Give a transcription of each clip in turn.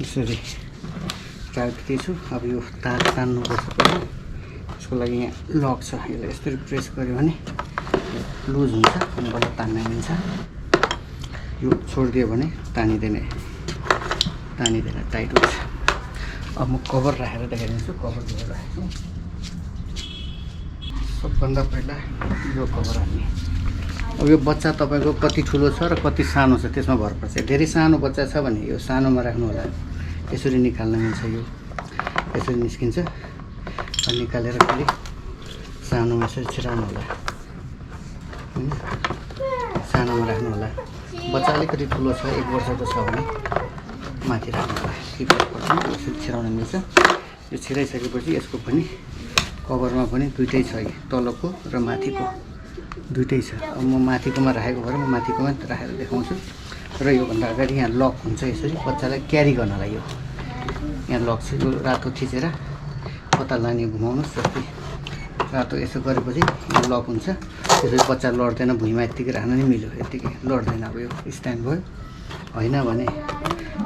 यसरी राखिदिएछु। अब यो तार तान्नुपर्छ पहिला। यसको लागि यहाँ लक छ, यसलाई यसरी प्रेस गऱ्यो भने लुज हुन्छ अनि बल्ल तान्न मिल्छ। यो छोडिदियो भने तानिँदैन, टाइट हुन्छ। अब म कभर राखेर देखाइदिन्छु। कभर दिएर राखेको सबभन्दा पहिला यो कभर हाल्ने। अब यो बच्चा तपाईँको कति ठुलो छ र कति सानो छ त्यसमा भर पर्छ। धेरै सानो बच्चा छ भने यो सानोमा राख्नु होला, यसरी निकाल्न मिल्छ। यो यसरी निस्किन्छ, अनि निकालेर फेरि सानोमा यसरी छिराउनु होला, सानोमा राख्नु होला। बच्चा अलिकति ठुलो छ, 1 वर्षको छ भने माथि राख्नु होला। यसरी छिराउन मिल्छ। यो छिराइसकेपछि यसको पनि कभरमा पनि दुइटै छ, तलको र माथिको दुइटै छ। अब म माथिकोमा राखेको भएर म माथिकोमा राखेर देखाउँछु। र योभन्दा अगाडि यहाँ लक हुन्छ, यसरी बच्चालाई क्यारी गर्नलाई यो यहाँ लक छ। यो रातो थिचेर कता लाने घुमाउनुहोस्, जस्तै रातो यसो गरेपछि यो लक हुन्छ। त्यसरी बच्चा लड्दैन, भुइँमा यत्तिकै राख्न नै मिल्यो, यत्तिकै लड्दैन। अब यो स्ट्यान्ड भयो, होइन भने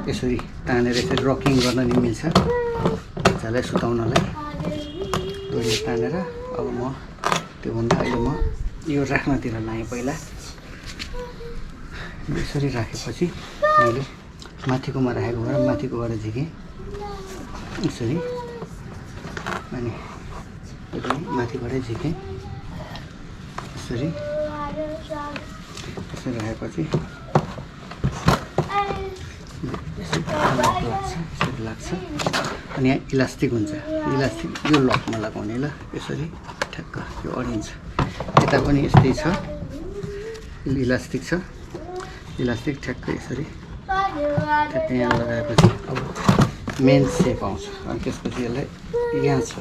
यसरी तानेर यसरी रकिङ गर्न नि मिल्छ बच्चालाई सुताउनलाई। दोरी तानेर अब म त्योभन्दा अहिले म यो राख्नतिर लाएँ। पहिला यसरी राखेपछि मैले माथिकोमा राखेको भएर माथिकोबाट झिकेँ यसरी, अनि यो पनि माथिबाटै झिकेँ यसरी। यसरी राखेपछि यसरी लाग्छ। अनि यहाँ इलास्टिक हुन्छ, इलास्टिक यो लकमा लगाउने ल, यसरी ठ्याक्क यो अडिन्छ। यता पनि यस्तै छ, इलास्टिक छ, इलास्टिक ठ्याक्क यसरी ठ्याक्क यहाँ लगाएपछि अब मेन सेप आउँछ। अनि त्यसपछि यसलाई यहाँ छ,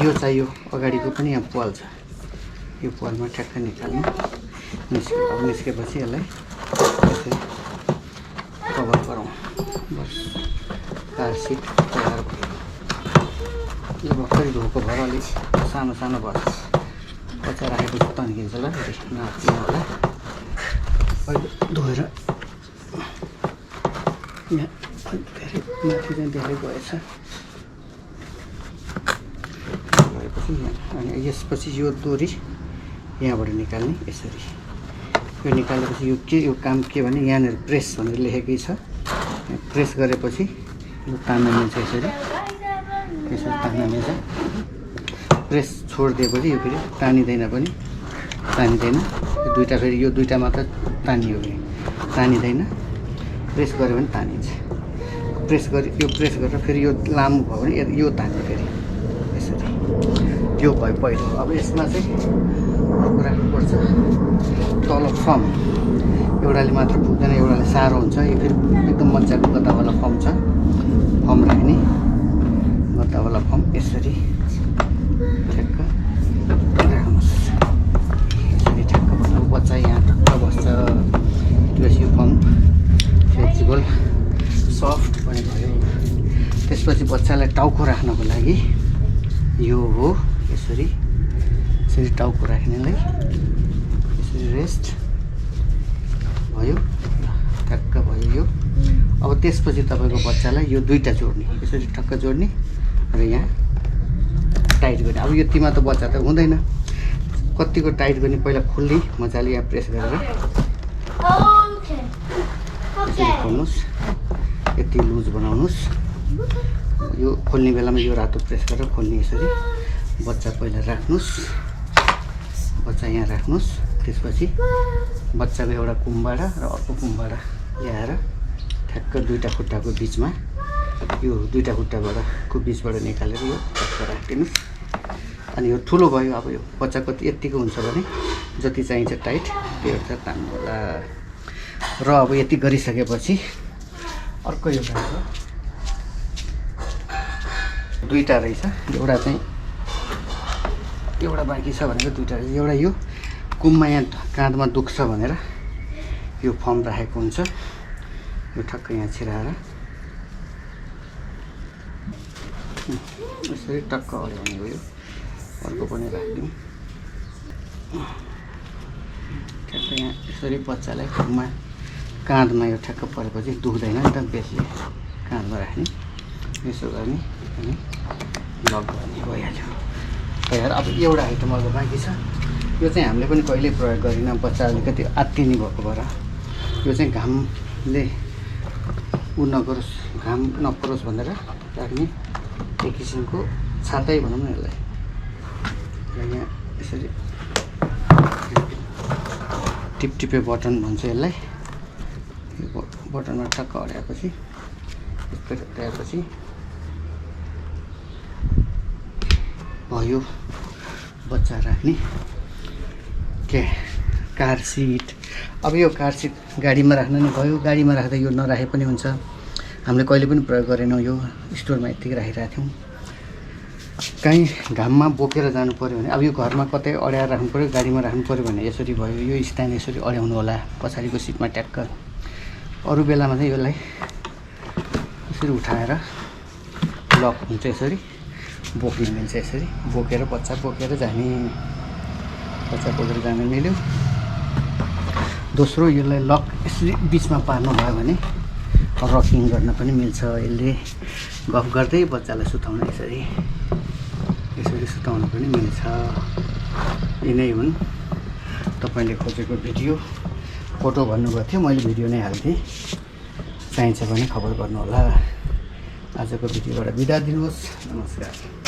यो चाहियो अगाडिको पनि यहाँ पाल छ, यो पालमा ठ्याक्क निकाल्नु। निस्क्यो, अब निस्केपछि यसलाई यसरी कभर गरौँ। बस कार सिट तयार भयो। यो भर्खरै धोएको भएर अलिक सानो सानो भएर बच्चा राखेपछि तन्किन्छ ल, नाच्नु होला। अहिले धोएर यहाँ धेरै माथि चाहिँ धेरै गएछ, गएपछि यहाँ अनि यसपछि यो दोरी यहाँबाट निकाल्ने यसरी। यो निकालेपछि यो काम के भने यहाँनिर प्रेस भनेर लेखेकै छ, प्रेस गरेपछि यो तान्न मिल्छ, यसरी यसरी तान्न मिल्छ। प्रेस छोडिदिएपछि यो फेरि तानिँदैन पनि, तानिँदैन। यो दुइटा फेरि यो दुइटा मात्र तानियो भने तानिँदैन, प्रेस गऱ्यो भने तानिन्छ। प्रेस गरी यो प्रेस गरेर फेरि यो लामो भयो भने यो तान्यो फेरि यसरी। यो भयो पहिलो। अब यसमा चाहिँ राख्नुपर्छ तल फर्म। एउटाले मात्र पुग्दैन, एउटाले साह्रो हुन्छ। यो फेरि एकदम मजाको गद्दावाला फर्म छ, फर्म राख्ने गद्दावाला फर्म यसरी ठ्याक्क राख्नुहोस्। यसरी ठ्याक्क बस्नु, बच्चा यहाँ ठक्क बस्छ। त्यसपछि यो फर्म फ्लेक्सिबल सफ्ट पनि भयो। त्यसपछि बच्चालाई टाउको राख्नको लागि यो हो, यसरी यसरी टाउको राख्नेलाई यसरी रेस्ट भयो, ठ्याक्क भयो यो। अब त्यसपछि तपाईँको बच्चालाई यो दुईटा जोड्ने, यसरी ठक्क जोड्ने र यहाँ टाइट गर्ने। अब यतिमा त बच्चा त हुँदैन, कतिको टाइट गर्ने पहिला खोल्ने मजाले यहाँ प्रेस गरेर यसरी खोल्नुहोस्, यति लुज बनाउनुहोस्। यो खोल्ने बेलामा यो रातो प्रेस गरेर खोल्ने यसरी। बच्चा पहिला राख्नुहोस्, बच्चा यहाँ राख्नुहोस्। त्यसपछि बच्चाको एउटा कुम्बाडा र अर्को कुम्बाडा ल्याएर ठ्याक्क दुईटा खुट्टाको बिचमा, यो दुईटा खुट्टाको बिचबाट निकालेर यो ठ्याक्क राखिदिनुहोस्। अनि यो ठुलो भयो। अब यो बच्चाको यतिको हुन्छ भने जति चाहिन्छ टाइट त्यो अनुसार तान्नु होला। र अब यति गरिसकेपछि अर्को एउटा दुईटा रहेछ, एउटा चाहिँ एउटा बाँकी छ भनेको दुईटा रहेछ। एउटा यो कुममा यहाँ काँधमा दुख्छ भनेर यो फर्म राखेको हुन्छ, यो ठक्क यहाँ छिराएर यसरी टक्क अड्यो भने भयो। अर्को पनि राखिदिउँ, ठ्याक्क यहाँ यसरी बच्चालाई कुममा काँधमा यो ठ्याक्क परेपछि दुख्दैन नि त बेसी। काँधमा राख्ने, यसो गर्ने अनि लक गर्ने भइहाल्यो तयार। अब एउटा आइटम अब बाँकी छ, यो चाहिँ हामीले पनि कहिल्यै प्रयोग गरेन, बच्चा अलिकति आत्तिनी भएको भएर। यो चाहिँ घामले उ नगरोस्, घाम नपरोस् भनेर राख्ने एक किसिमको छातै भनौँ न यसलाई। र यहाँ यसरी टिपटिपे बटन भन्छ यसलाई। यो बटनमा टक्क अड्याएपछि अड्याएपछि भयो बच्चा राख्ने कार सिट। अब यो कार सिट गाडीमा राख्न नि भयो, गाडीमा राख्दा यो नराखे पनि हुन्छ। हामीले कहिले पनि प्रयोग गरेनौँ, यो स्टोरमा यत्तिकै राखिरहेको थियौँ। कहीँ घाममा बोकेर जानु पऱ्यो भने, अब यो घरमा कतै अड्याएर राख्नु पऱ्यो, गाडीमा राख्नु पऱ्यो भने यसरी भयो। यो स्ट्यान्ड यसरी अड्याउनु होला पछाडिको सिटमा ट्याक्क। अरू बेलामा चाहिँ यसलाई यसरी उठाएर लक हुन्छ, यसरी बोक्न मिल्छ। यसरी बोकेर बच्चा बोकेर जाने मिल्यो। दोस्रो, यसलाई लक यसरी बिचमा पार्नु भयो भने रकिङ गर्न पनि मिल्छ। यसले गफ गर्दै बच्चालाई सुताउन यसरी सुताउन पनि मिल्छ। यिनै हुन् तपाईँले खोजेको भिडियो। फोटो भन्नुभएको थियो, मैले भिडियो नै हाल्थेँ। चाहिन्छ भने खबर गर्नुहोला। आजको भिडियोबाट बिदा दिनुहोस्। नमस्कार।